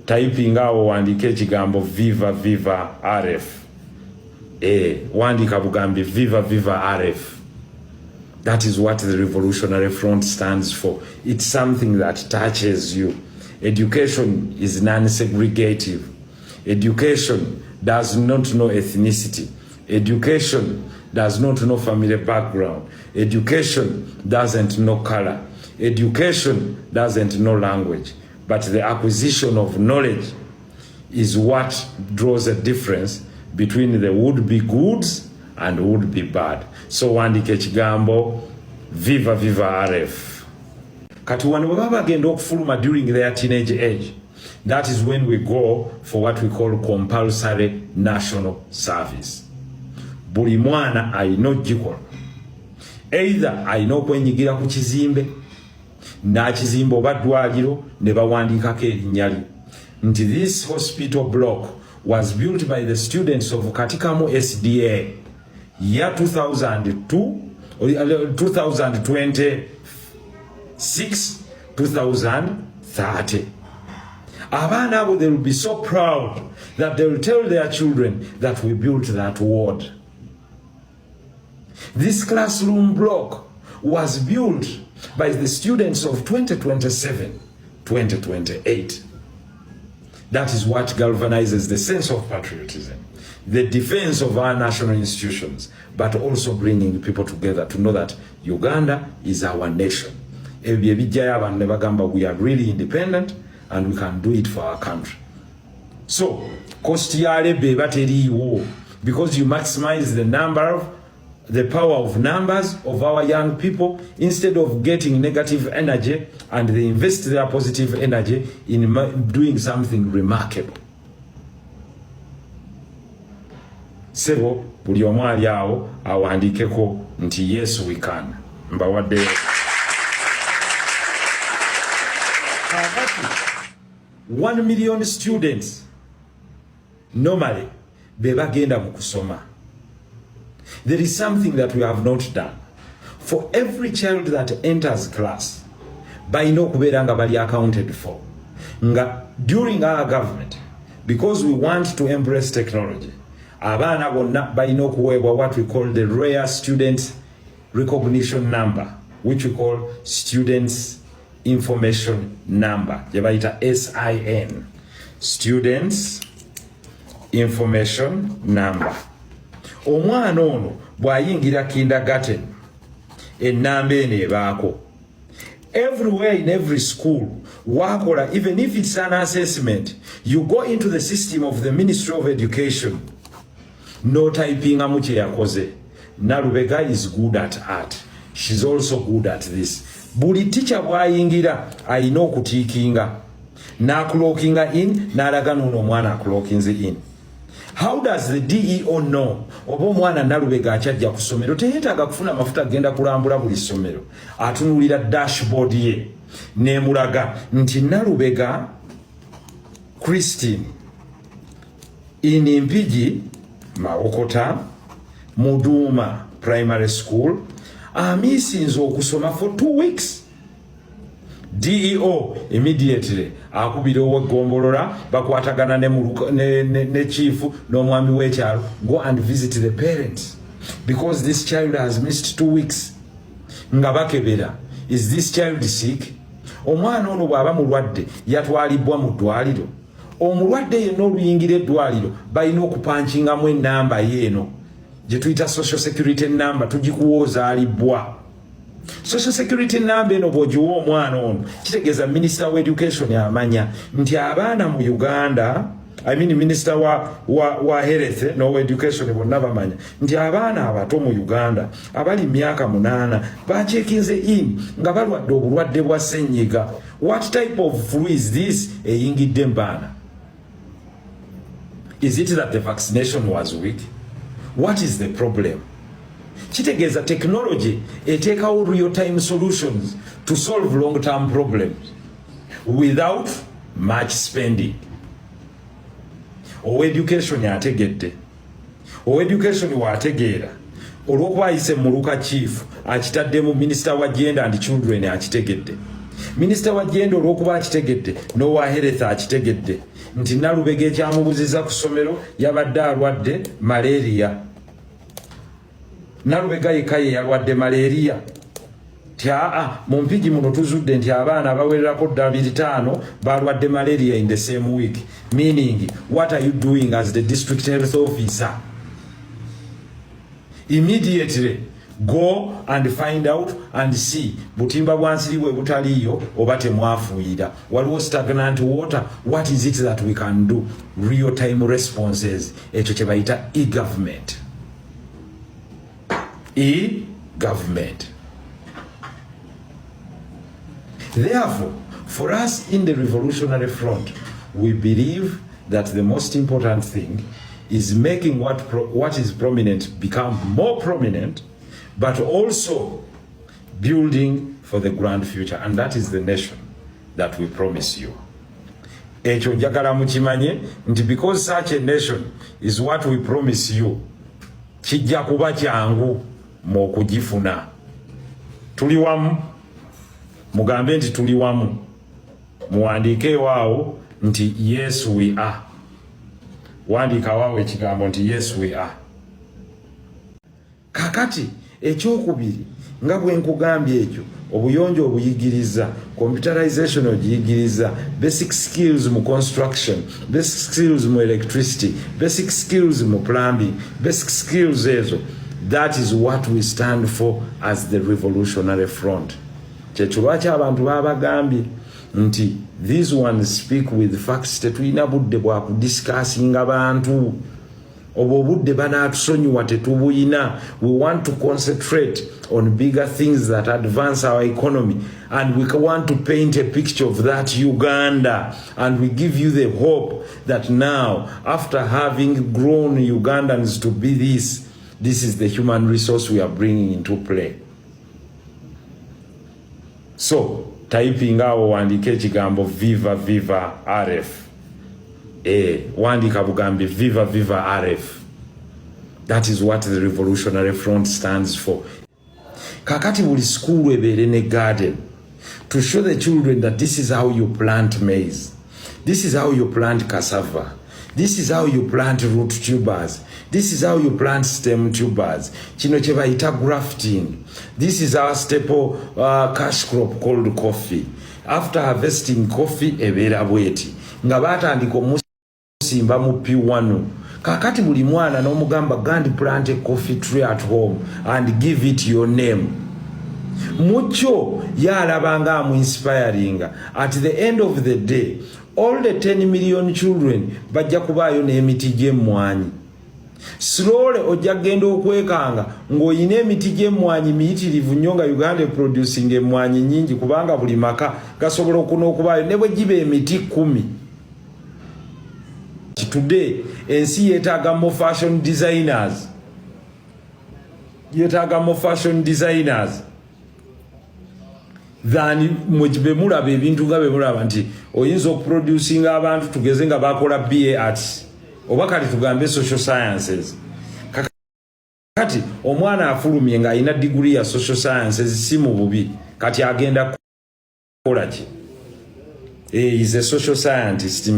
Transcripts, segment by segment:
Typing awo, wandiika ekigambo "Viva Viva RF". Wandiika bugambi "Viva Viva RF". That is what the Revolutionary Front stands for. It's something that touches you. Education is non-segregative. Education does not know ethnicity. Education does not know family background. Education doesn't know color. Education doesn't know language. But the acquisition of knowledge is what draws a difference between the would-be goods and would-be bad. So wandika ekigambo "Viva Viva RF". Kati wano bwe baba bagenda okufuluma during their teenage age, that is when we go for what we call compulsory national service. Buli mwana alina ogikola. Either alina okwenyigira ku kizimbe n'akizimba oba ddwaliro ne bawandiikako erinnya lye nti "This hospital block was built by the students of Katikamu SDA year 2002, 2026, 2030." Abaana abo, they will be so proud that they will tell their children that we built that ward. This classroom block was built by the students of 2027, 2028. That is what galvanizes the sense of patriotism, the defense of our national institutions, but also bringing people together to know that Uganda is our nation. Ebyo ebijjayo abantu ne bagamba we are really independent and we can do it for our country. So cost ya labour eba teriiwo because you maximize the number of the power of numbers of our young people instead of getting negative energy, and they invest their positive energy in doing something remarkable. Sebo, buli omu ali awo awandiikeko nti "Yes we can". Mbawaddeyo. Kakati 1 million students normally be bagenda mu kusoma. There is something that we have not done. For every child that enters class, balina okubeera nga bali accounted for. Nga during our government, because we want to embrace technology, abaana bonna balina okuweebwa what we call the rare student recognition number, which we call students information number, gye bayita SIN, students information number. Omwana ono bw'ayingira kindergarten, ennamba eno ebaako everywhere, in every school wakola. Even if it's an assessment, you go into the system of the Ministry of Education, notypingamu kye yakoze. Nalubega is good at art, she's also good at this. Buli teacher bw'ayingira alina okutickinga n'aclockinga in, n'alaga noono omwana aclockinze in. How does the DEO know oba omwana Nalubega akyajja ku ssomero? Teyeetaaga kufuna mafuta genda kulambula buli ssomero. Atunuulira dashboard ye nemulaga nti Nalubega Christine in Mpigi Mawokota Muduuma Primary School amissinze okusoma for 2 weeks. DEO immediately akubira oweggombolola, bakwatagana ne chief n'omwami w'ekyalo, go and visit the parents because this child has missed 2 weeks. Nga bakebera, is this child sick? Omwana ono bw'aba mulwadde, yatwalibwa mu ddwaliro? Omulwadde yenna oluyingira eddwaliro, balina okupunchingamu enamba ye eno gye tuyita social security number, tugikuwa ozaalibwa. Social security number eno bw'ogiwa omwana ono, kitegeeza minister wa education amanya nti abaana mu Uganda, I mean, minister wa health n'owa education bonna bamanya nti abaana abato mu Uganda abali myaka 8 bacheckinze in nga balwadde obulwadde bwa ssenyiga. What type of flu is this eyingidde mu baana? Is it that the vaccination was weak? What is the problem? Kitegeeza technology eteekawo real time solutions to solve long term problems without much spending. Owa education ategedde, owa education waategeera olw'okuba ayise muluka chief akitaddemu, minister wa gender and children akitegedde. Minisita wa gender olw'okuba akitegedde, n'owa health akitegedde nti Nalubega ekyamubuziza ku ssomero yabadde alwadde malaria. Nalubega yekka ye yalwadde malaria ti aa, mu Mpigi muno tuzudde nti abaana abawererako ddala 5 balwadde malaria in the same week. Meaning, what are you doing as the district health officer? Immediately go and find out and see butimba bwa nsiri bwe butaliiyo oba temwafuuyira, waliwo stagnant water. What is it that we can do? Real time responses. Ekyo kye bayita e-government, e-government. Therefore, for us in the Revolutionary Front, we believe that the most important thing is making what is prominent become more prominent, but also building for the grand future, and that is the nation that we promise you. Ekyo njagala mukimanye nti because such a nation is what we promise you, kijja kuba kyangu mu okugifuna. Tuli wamu? Mugambe nti tuli wamu. Muwandiike ewaawo nti "Yes, we are." Wandiika waawo ekigambo nti "Yes, we are." Kakati ekyokubiri, nga bwe nkugambye, ekyo obuyonjo obuyigiriza, computerization ogiyigiriza, basic skills mu construction, basic skills mu electricity, basic skills mu plumbing, basic skills ezo. That is what we stand for as the Revolutionary Front. Kyekyo lwaki abantu babagambye nti these ones speak with facts. Tetulina budde bwakudiscussinga bantu, obwo obudde banaatusonyiwa, tetubuyina. We want to concentrate on bigger things that advance our economy, and we want to paint a picture of that Uganda, and we give you the hope that now, after having grown Ugandans to be this, this is the human resource we are bringing into play. So typing awo, wandiika ekigambo "Viva viva RF". Wandiika bugambi "Viva viva RF". That is what the Revolutionary Front stands for. Kakati buli school ebeere ne garden to show the children that this is how you plant maize, this is how you plant cassava, this is how you plant root tubers, this is how you plant stem tubers. Kino kye bayita grafting. This is our staple cash crop called coffee. After harvesting coffee, ebeera bweti nga batandika omusimba mu P1. Kakati buli mwana n'omugamba, "Go and plant a coffee tree at home and give it your name." Mukyo yalaba nga amuinspiringa. At the end of the day, all the 10 million children bajja kubaayo n'emiti gy'emmwanyi. Slowly ojja kugenda okwekanga ng'olina emiti gy'emmwanyi miyitirivu nnyo, nga Uganda eproducing emmwanyi nyingi, kubanga buli maka gasobola okuna okubaayo ne bwe giba emiti 10. Today ensi yeetaaga mo fashion designers, yeetaaga mo fashion designers than mwe bemulaba ebintu nga bemulaba nti oyinza okuproducinga abantu, tugeze nga bakola BA Arts, oba kati tugambe social sciences. Kati omwana afulumye ng'alina diguri ya social sciences, si mu bubi, kati agenda kukola ki? Is a social scientist.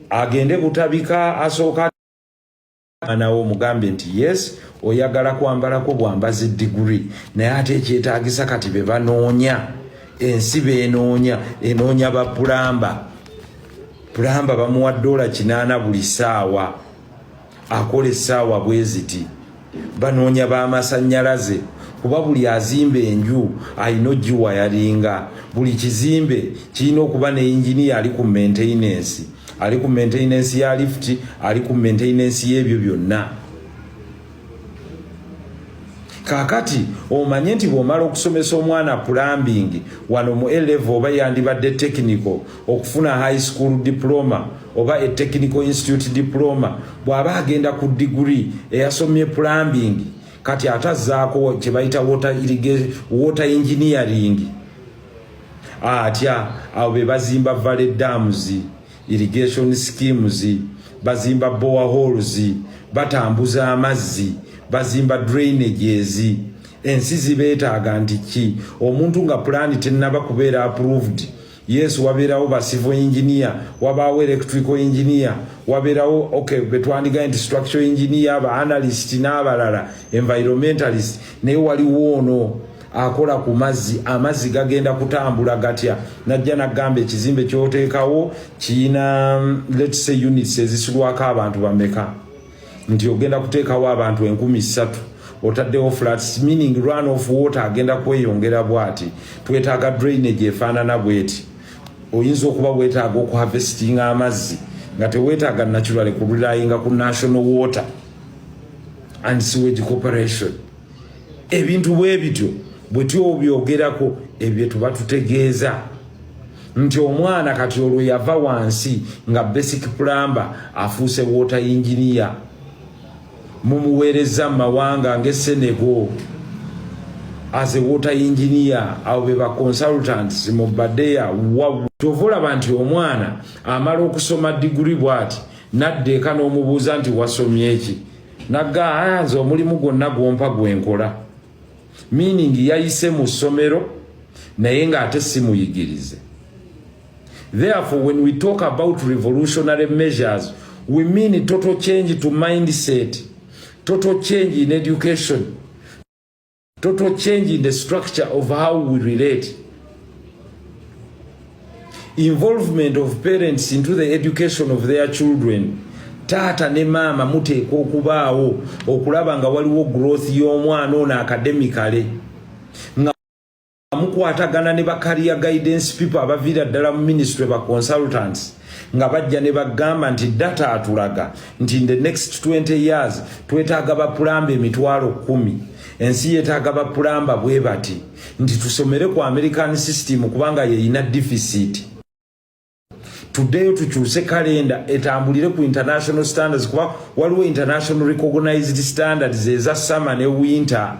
Agende Butabika, asooka nawo omugambe nti yes, oyagala kwambalako bwambazi diguri, naye ate ekyetagisa kati be banoonya, ensi benoonya, enoonya ba plumber. Plumber bamuwa $80 buli saawa, akola essaawa bwe ziti. Banoonya b'amasanyalaze, kuba buli azimba enju alina ogiwayaringa. Buli kizimbe kirina okuba ne inginiya ali ku maintenance, ali ku maintenance ya lift, ali ku maintenance y'ebyo byonna. Kaakati omanye nti bw'omala okusomesa omwana plumbing wano mu A-level, oba yandibadde technical okufuna high school diploma oba a technical institute diploma, bw'aba agenda ku diguri eyasomye plumbing, kati ate azzaako kye bayita water engineering. Atya abo be bazimba valley dams, irrigation schemes, bazimba boreholes, batambuza amazzi, bazimba drainages. Ensi zibeetaaga nti ki omuntu nga pulaani tennaba kubeera approved. Yes, wabeerawo ba civil engineer, wabaawo electrical engineer, wabeerawo, okay, betwandigaye nti structural engineer, ba analyst n'abalala, environmentalist, naye waliwo ono akola ku mazzi. Amazzi gagenda kutambula gatya? Najja nagamba ekizimbe kyoteekawo kiyina, let's say, units ezisulwako abantu bameka, nti ogenda kuteekawo abantu 3000, otaddewo flats, meaning run of water agenda kweyongera bwati, twetaaga drainage efaanana bweti. Oyinza okuba weetaaga okuharvestinga amazzi nga teweetaaga naturally kurelyinga ku National Water and Sewage Corporation. Ebintu bwe bityo bwe tyobyogerako, ebyo tuba tutegeeza nti omwana kati olwo yava wansi nga basic plumber, afuuse water engineer, mumuweereza mu mawanga ng'e Senegal as a water engineer. Abo be ba consultants mu badeya. Wa kyova olaba nti omwana amala okusoma diguri bw'ati nadda eka n'omubuuza nti, "Wasomye eki?" Nagga, "Nze omulimu gwonna gwompa gwenkola," meaning yayise mu ssomero naye ng'ate si muyigirize. Therefore, when we talk about revolutionary measures, we mean total change to mindset, total change in education, total change in the structure of how we relate, involvement of parents into the education of their children. Taata ne maama muteekwa okubaawo okulaba nga waliwo growth y'omwana ono academically, nga mukwatagana ne ba career guidance people abaviira ddala mu ministry, ba consultants, nga bajja ne bagamba nti data atulaga nti in the next 20 years twetaaga ba plumber 100,000, ensi yeetaaga ba plumber bwe bati, nti tusomere ku American system kubanga yeyina deficit, tuddeyo tukyuse kalenda etambulire ku international standards, kuba waliwo international recognized standards eza summer ne winter.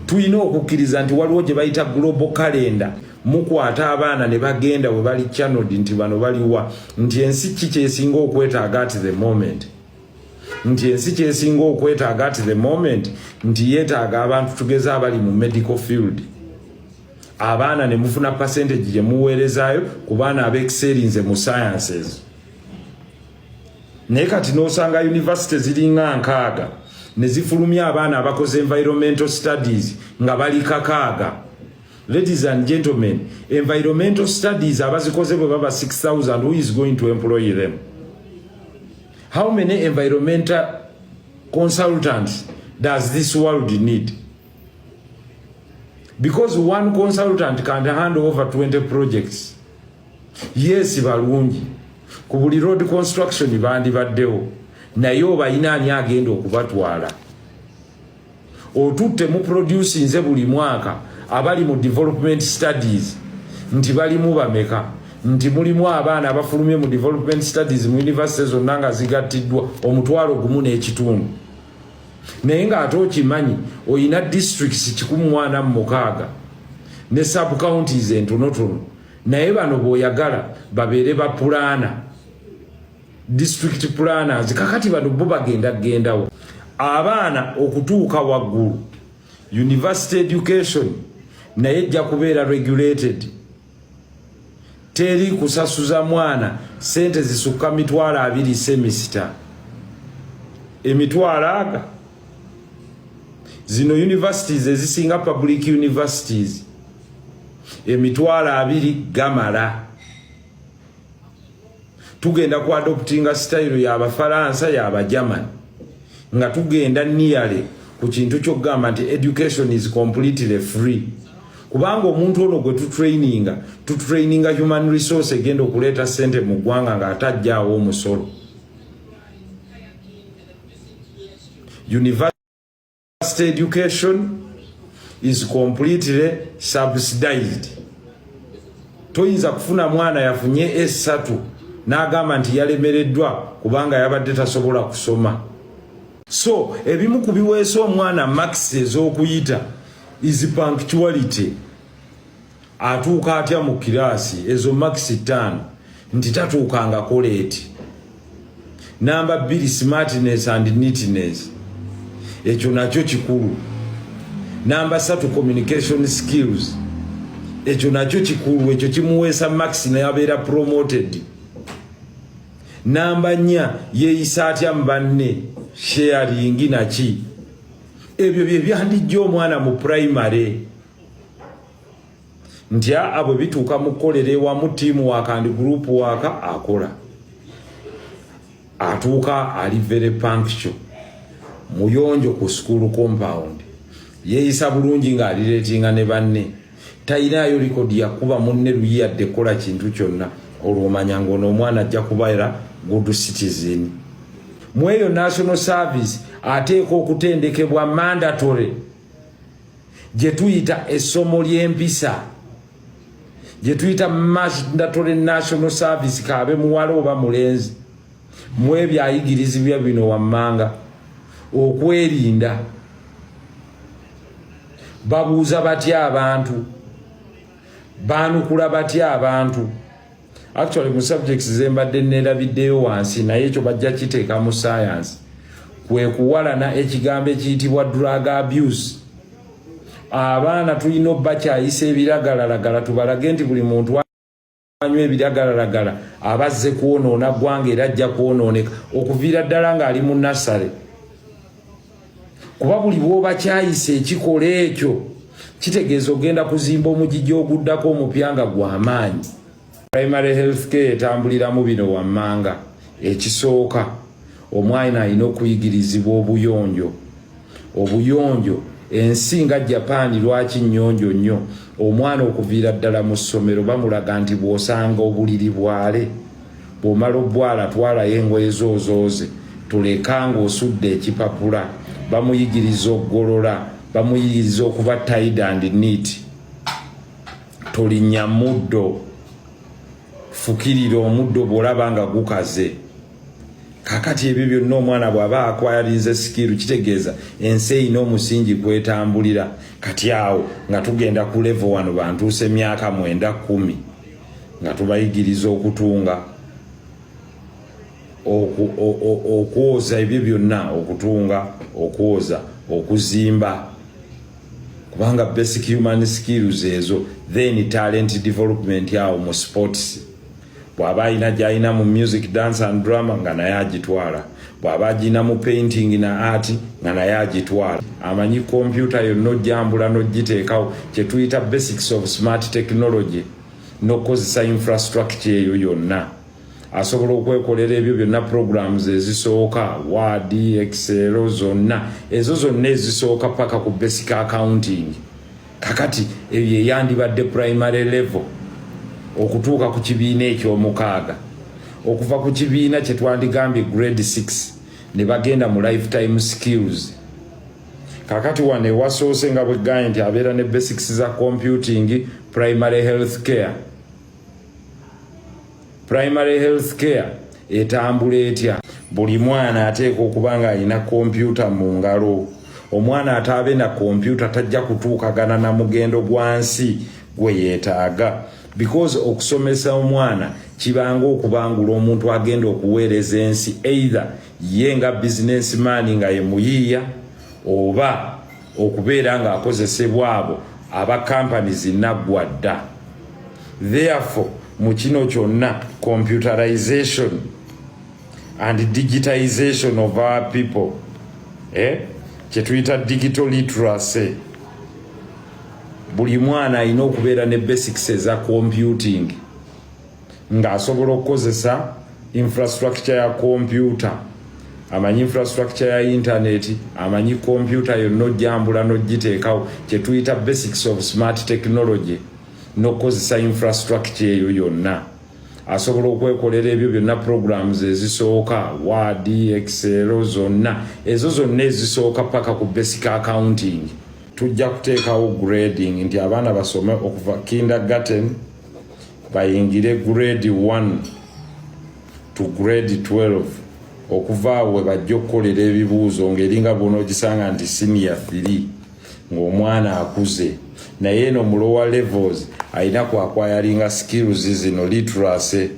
Tulina okukkiriza nti waliwo gye bayita global calendar. Mukwata abaana ne bagenda we bali channeled nti bano baliwa, nti ensi ki kyesinga okwetaaga at the moment, nti ensi kyesinga okwetaaga at the moment nti yeetaaga abantu tugeze abali mu medical field. Abaana ne mufuna percentage gye muweerezaayo ku baana abexcelinze mu sciences. Naye kati n'osanga university ziringa 60 ne zifulumya abaana abakoze environmental studies nga bali 6. Ladies and gentlemen, environmental studies abazikoze bwe baba 6000, who is going to employ them? How many environmental consultants does this world need? Because one consultant can hand over 20 projects. Yes, balungi ku buli road construction bandibaddewo, naye obayina ani agenda okubatwala? Otutte mu producinze buli mwaka abali mu development studies nti balimu bameka, nti mulimu abaana abafulumye mu development studies mu university zonna nga zigattiddwa 1500, naye ng'ate okimanyi oyina districts 146 ne sub counties entonotono, naye bano bw'oyagala babeere ba planner, district planners. Kakati bano bo bagenda gendawo abaana okutuuka waggulu? University education naye ejja kubeera regulated. Teri kusasuza mwana sente zisukka 20,000 semester. Emitwalo aga zino universities ezisinga, public universities, 20,000 gamala. Tugenda ku adoptinga style y'Abafalansa, y'Abagermany, nga tugenda niyale ku kintu kyokugamba nti education is completely free, kubanga omuntu ono gwe tutraininga, tutraininga human resource egenda okuleeta sente mu ggwanga ng'atajjaawo omusolo. University education is completely subsidized. Toyinza kufuna mwana yafunye esatu n'agamba nti yalemereddwa kubanga yabadde tasobola kusoma. So ebimu ku biweesa omwana marks ez'okuyita is punctuality. Atuuka atya mu kiraasi? Ezo marks 5, nti tatuukangako late. Namba 2, smartness and neatness. Ekyo nakyo kikulu. Namba 3, communication skills. Ekyo nakyo kikulu, ekyo kimuweesa marks naye abeera promoted. Namba 4, yeeyisa atya mu banne, sharing naki. Ebyo bye byandijja omwana mu primary nti aa bwe bituuka mu kukolera ewamu, team work and group work, akola, atuuka ali very punctual, muyonjo ku school compound, yeeyisa bulungi ng'alirelatinga ne banne, talinayo record yakuba munne luyi yadde kukola kintu kyonna. Olwo omanya ngaono omwana ajja kubeera good citizen. Mu eyo national service ateeka okutendekebwa mandatory gye tuyita essomo ly'empisa, gye tuyita mandatory national service, kaabe muwala oba mulenzi. Mu ebyo ayigirizibwa bino wammanga: okwerinda, babuuza batya abantu, baanukula batya abantu. Actually, mu subjects zembadde neerabiddeyo wansi, naye ekyo bajja kiteeka mu science, kwe kuwalana ekigambo ekiyitibwa drug abuse. Abaana tulina obbakyayisa ebiragalalagala, tubalage nti buli muntu anywa ebiragalalagala abazze kwonoona ggwanga era ajja kwonooneka okuviira ddala ng'ali mu nursery, kuba buli bw'obakyayisa ekikola ekyo kitegeeza ogenda kuzimba omugigi oguddako omupya nga gw'amaanyi. Primary health care etambuliramu bino wammanga. Ekisooka, omwana alina okuyigirizibwa obuyonjo. Obuyonjo, ensi nga Japan lwaki nnyonjo nnyo? Omwana okuviira ddala mu ssomero bamulaga nti bw'osanga obuliri bwale, bw'omala obwala twalayo engoye zoozooze, tuleka ng'osudde ekipapula. Bamuyigiriza okugolola, bamuyigiriza okuba tidy and neat. Tolinnya muddo, fukirira omuddo bw'olaba nga gukaze. Kakati ebyo byonna omwana bw'aba acquirinze skill, kitegeeza ensi erina omusingi kwetambulira. Kati awo nga tugenda ku level wano bantuusa emyaka 9, 10, nga tubayigiriza okutunga, okwoza, ebyo byonna, okutunga, okwoza, okuzimba, kubanga basic human skills ezo. Then talent development awo mu sports, bw'aba alina gy'alina mu music, dance and drama, nga naye agitwala. Bw'aba agina mu painting na art, nga naye agitwala. Amanyi kompyuta yonna ojjambula n'ogiteekawo, kyetuyita basics of smart technology, n'okukozesa infrastructure eyo yonna. Asobola okwekolera ebyo byonna, programs ezisooka, Word, Excel, zonna ezo zonna ezisooka paka ku basic accounting. Kakati ebyo eyandibadde primary level okutuuka ku kibiina ekyomukaaga. Okuva ku kibiina kyetwandigambye grade 6 ne bagenda mu lifetime skills. Kakati wano ewasoose nga bwegambye nti abeera ne basics za computing, primary health care. Primary health care etambula etya? Buli mwana ateeka okuba nga alina kompyuta mu ngalo. Omwana ataabe na kompyuta tajja kutuukagana na mugendo gwa nsi gwe yeetaaga, because okusomesa omwana kibanga okubangula omuntu agenda okuweereza ensi, either ye nga businessman nga ye muyiiya, oba okubeera ng'akozesebwa abo aba companies naggwa dda. Therefore, mu kino kyonna, computerization and digitization of our people, eh? Kyetuyita digital literacy. Buli mwana alina okubeera ne basics eza computing, ng'asobola okukozesa infrastructure ya computer, amanyi infrastructure ya internet, amanyi computer yonna ojjambula n'ogiteekawo, kyetuyita basics of smart technology, n'okukozesa infrastructure eyo yonna. Asobola okwekolera ebyo byonna, programs ezisooka, Word, Excel, zonna ezo zonna ezisooka paka ku basic accounting. Tujja kuteekawo grading nti abaana basome okuva kindergarten bayingire grade 1 to grade 12. Okuva awo we bajja okukolera ebibuuzo, ng'eringa bw'onoogisanga nti senior 3 ng'omwana akuze. Naye eno mu lower levels alina ku acquiringa skills zino: literacy,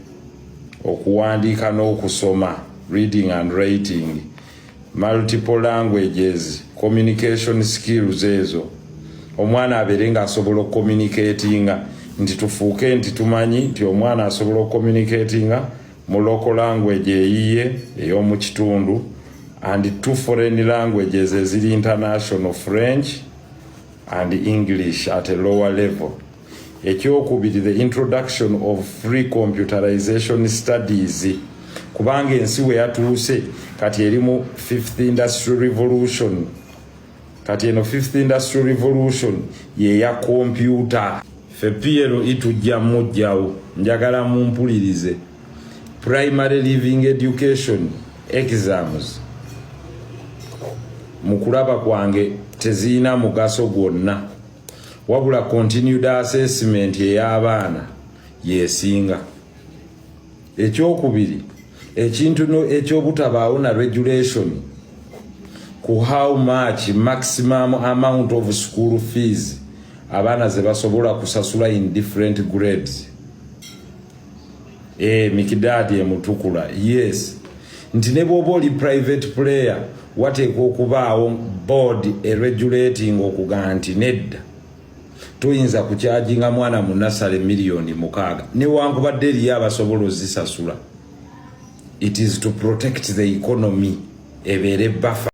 okuwandiika n'okusoma, reading and writing, Multiple languages, communication skills ezo, omwana abeere ng'asobola okucommunicatinga, nti tufuuke nti tumanyi nti omwana asobola okucommunicatinga mu local language eyiye ey'omu kitundu and two foreign languages eziri international, French and English at a lower level. Ekyokubiri, the introduction of free computerization studies, kubanga ensi we yatuuse kati eri mu fifth industrial revolution. Kati eno fifth industrial revolution yeya kompyuta. Fe PLE tujja mujjawo. Njagala mumpulirize. Primary leaving education exams, mu kulaba kwange, tezirina mugaso gwonna, wabula continued assessment ey'abaana yesinga. Ekyokubiri, ekintu ekyobutabaawo na regulation ku how much maximum amount of school fees abaana ze basobola kusasula in different grades. Mikidaadi emutukula, yes, nti ne bw'oba oli private player, wateekwa okubaawo board eregulating okugaa nti nedda, toyinza kucharginga mwana mu nursery 6 miliyoni newankubadde eriyo abasobola ozisasula. It is to protect the economy, ebeere buffer.